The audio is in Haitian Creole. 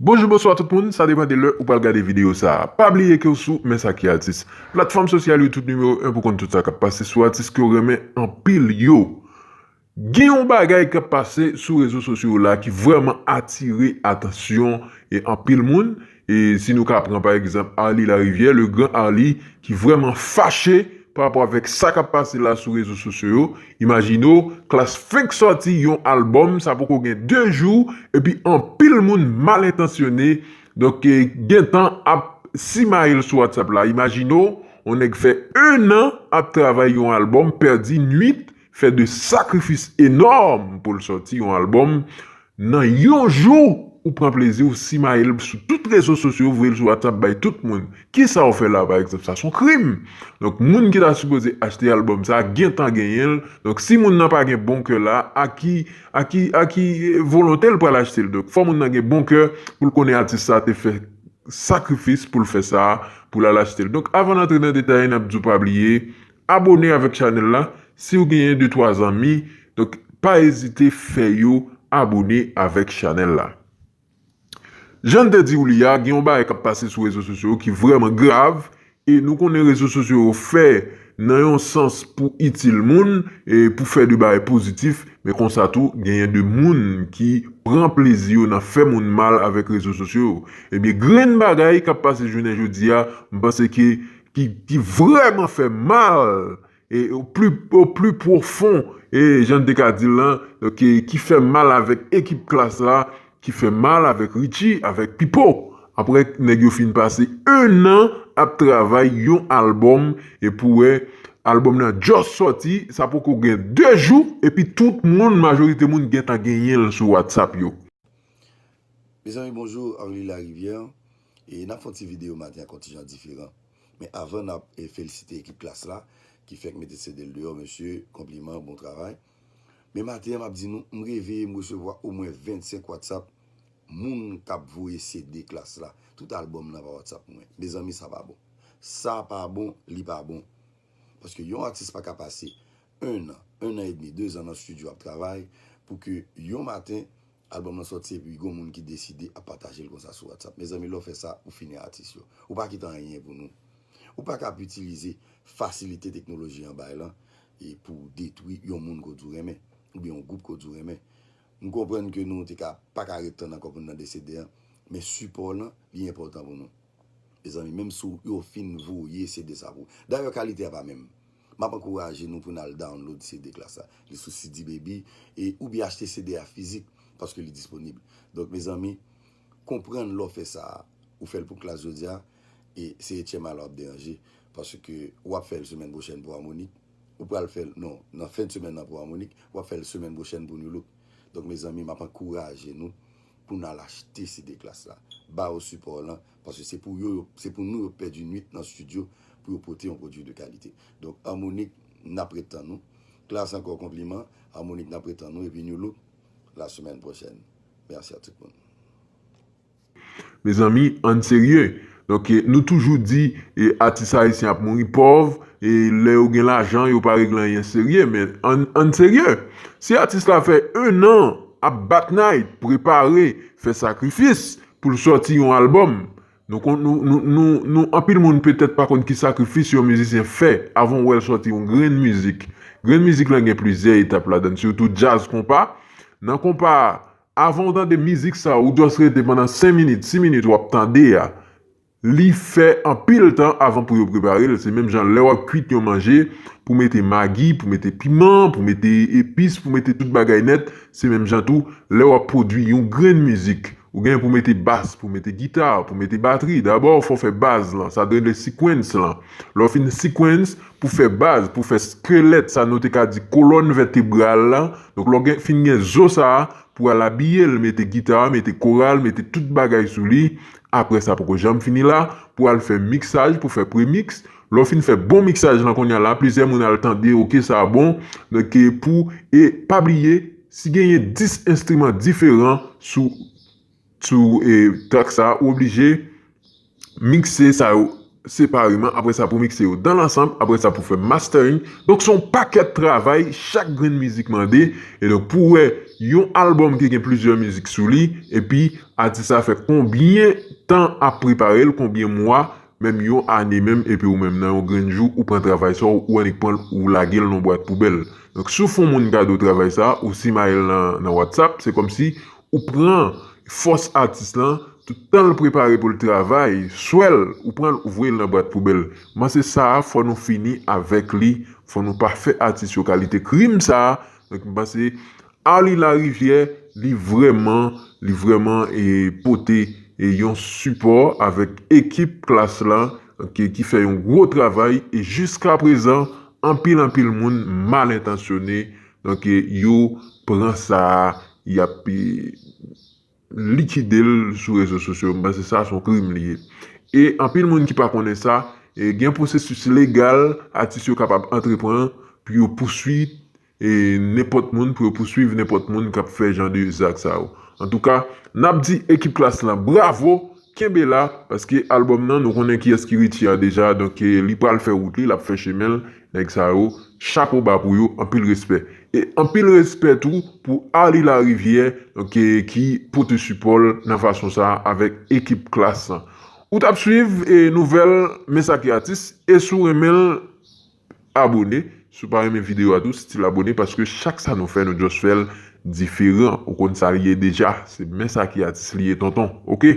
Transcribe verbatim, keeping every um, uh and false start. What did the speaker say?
Bonjou, bonswa tout moun, sa depann de lè ou pral gade videyo sa a. Pa bliye ke w sou Men Sa Ki Atis, platfòm sosyal YouTube nimewo en pou konn tout sa k ap pase sou atis ke w renmen anpil yo. Gen yon bagay k ap pase sou rezo sosyo yo la ki vrèman atire atansyon e anpil moun. E si nou ka pran pa egzanp Arly Larivière, le grand Arly, ki vrèman fache pa rapò avèk sa k ap pase la sou rezo sosyo yo. Imajine w, Klass fenk sòti yon albòm, sa poko gen de jou, epi anpil moun mal entansyone, donk, eh, gentan ap simaye l sou WhatsApp la. Imajine w, yon nèg fè en an ap travay yon albòm, pèdi nwit, fè de sakrifis enòm pou l sòti yon albòm. Nan yon jou, ou pran plezi, ou simaye l sou tout rezo sosyo, ou voye l sou WhatsApp bay tout moun. Kisa w fè la, pa egzanp? Sa se yon krim. Donk, moun ki ta sipoze achte albòm sa a, gentan genyen l. Donk, si moun nan pa gen bon kè la, a ki, a ki, a ki volonte l pral achte l? Donk, fò moun nan gen bon kè pou l konnen atis sa a te fè sakrifis pou l fè sa a, pou l al achte l. Donk, avan n antre nan detay, n ap di w pa bliye abone avèk chanèl la. Si w genyen de twa zanmi, donk, pa ezite fè yo abone avèk chanèl la. Jan n te di w li a, gen yon bagay k ap pase sou rezo sosyo ki vrèman grav, e nou konnen rezo sosyo yo fè nan yon sans pou itil moun, e pou fè de bagay pozitif, men konsa tou, genyen de moun ki pran plezi yo nan fè moun mal avèk rezo sosyo yo. Ebyen, grenn bagay k ap pase jounen jodi a, m panse ke ki, ki vrèman fè mal, e o pli, o pli pwofon, e jan n te ka di l lan, ki, ki fè mal avèk ekip Klass la, ki fè mal avèk Richie, avèk Pipo. Apre nèg yo fin pase en an ap travay yon albòm, e pou wè, albòm nan just sòti, sa poko gen de jou, epi tout moun, majorite moun gentan genyen l sou WhatsApp yo. Mezanmi, bonjou, Arly Larivière. E n ap fè yon ti videyo maten an, yon ti jan diferan. Men avan n ap, e, felisite ekip Klass la, ki fèk mete C D l deyò, mesye, konpliman, bon travay. Men maten an, m ap di nou, m reveye, m resevwa omwen vennsenk WhatsApp, moun k ap voye C D Klass la, tout albòm nan pa WhatsApp mwen. Mezanmi, sa pa bon. Sa pa bon, li pa bon. Paske yon atis pa ka pase en an, en an edmi, de zan nan estidyo ap travay, pou ke yon maten, albòm lan sòti epi gon moun ki deside ap pataje l konsa sou WhatsApp. Mezanmi, lè w fè sa, ou fini atis yo. Ou pa kite anyen pou nou. Ou pa ka ap itilize fasilite teknoloji an bay lan e pou w detwi yon moun ke w di w renmen, oubyen yon gwoup ke w di w renmen. M konprann ke nou te ka pa ka ret tann ankò pou moun nan desede an, men sipò w lan, li enpòtan pou nou. Mezanmi, menm si w, yo fin voye C D sa pou ou. Dayè, kalite a pa menm. M ap ankouraje nou pou n al download C D Klass la. Li sou C D Baby, e, oubyen achte C D a fizik, paske li disponib. Donk, mezanmi, konprann lè w fè sa a. Ou fè l pou Klass jodi a, e se Etye Malò ap deranje, paske w ap fè l semèn pwochèn pou Harmonik, ou pral fè l, non, nan fen de semèn nan pou Harmonik, w ap fè l semèn pwochèn pou Nu Look. Donk, mezanmi, m ap ankouraje nou pou n al achte C D Klass la. Ba yo sipò w lan, paske se pou yo, yo, se pou nou yo pèdi nwit nan estidyo pou yo pote yon pwodui de kalite. Donk, Harmonik, n ap ret tann nou. Klass, ankò konpliman. Harmonik, n ap ret tann nou. Epi Nu Look, la semèn pwochèn. Mèsi a tout moun. Mezanmi, ann serye. Donk, e, nou toujou di, e, atis ayisyen ap mouri pòv, e lè yo gen lajan, yo pa regle anyen serye, men ann, ann serye. Si atis la fè en an ap bat night, prepare, fè sakrifis pou l sòti yon albòm, nou, nou, nou, nou, nou, anpil moun petèt pa konn ki sakrifis yon mizisyen fè avan w wè l sòti yon grenn mizik. Grenn mizik lan gen plizyè etap ladan l, sitou djaz konpa. Nan konpa a, avan w tande mizik sa, ou just rete pandan senk minit, sis minit w ap tande a. Li fè anpil tan avan pou yo prepare l. Se menm jan lè w ap kwit yon manje, pou mete magi, pou mete piman, pou mete epis, pou mete tout bagay nèt. Se menm jan tou, lè w ap pwodui yon grenn mizik, ou gen pou mete bas, pou mete gita, pou mete batri. Dabò, fò w fè baz lan, sa rele sequence lan. Lè w fin sequence, pou fè baz, pou fè skelèt, sa nou te ka di kolòn vètebral lan. Donk, lè w gen, fin gen zo sa a, pou al abiye l, mete gita, mete koral, mete tout bagay sou li. Apre sa poko janm fini la, pou al fè miksaj, pou fè premiks. Lè w fin fè bon miksaj lan kounye a la, plizyè moun al tande, oke, sa bon. Donk, e pou, e pa bliye, si genyen dis enstriman diferan sou, sou, e, track sa, ou oblije mikse sa yo separeman, apre sa pou mikse yo dan lansanm, apre sa pou fè mastering. Donk se yon pakèt travay chak grenn mizik mande. E donk pou wè yon albòm ki gen plizyè mizik sou li, epi atis la fè konbyen tan ap prepare l, konbyen mwa, menm yon ane menm, epi ou menm nan yon grenn jou ou pran travay sa, ou annik pran l, ou lage l nan bwat poubèl. Donk si w fè yon moun kado travay sa, ou simaye l nan, nan WhatsApp, se kòmsi ou pran fòs atis lan, tout tan l prepare pou l travay, swè l, ou pran l, ou voye l nan bwat poubèl. M panse sa a, fò nou fini avèk li, fò nou pa fè atis yo kalite krim sa a. Donk m panse Arly Larivière, li vrèman, li vrèman e pote e yon sipò avèk ekip Klass lan, ki, ki fè yon gwo travay e jiska prezan, anpil, anpil moun mal entansyone, donk e yo pran sa a, y ap e likide l sou rezo sosyo. M panse sa se yon krim li ye. E anpil moun ki pa konnen sa, e gen pwosesis legal atis yo kapab antreprann pou yo pouswi e nenpòt moun, pou yo pouswiv nenpòt moun k ap fè jan de zak sa yo. Antouka, n ap di ekip Klass lan bravo, kenbe la, paske albòm nan, nou konnen kiyès ki Richie a deja, donk e li pral fè wout li, l ap fè chemen l, nèg sa yo, chapo ba pou yo, anpil respè. E anpil respè tou pou Arly Larivière, donk e ki pote sipò l nan fason sa a avèk ekip Klass lan. Ou t ap swiv e nouvèl Men sa ki atis, e si w renmen l, abone. Si w pa renmen videyo a tou, still abone, paske chak sa nou fè, nou just fè l diferan. Ou konn sa l ye deja. Se Men sa ki atis li ye, tonton. Oke?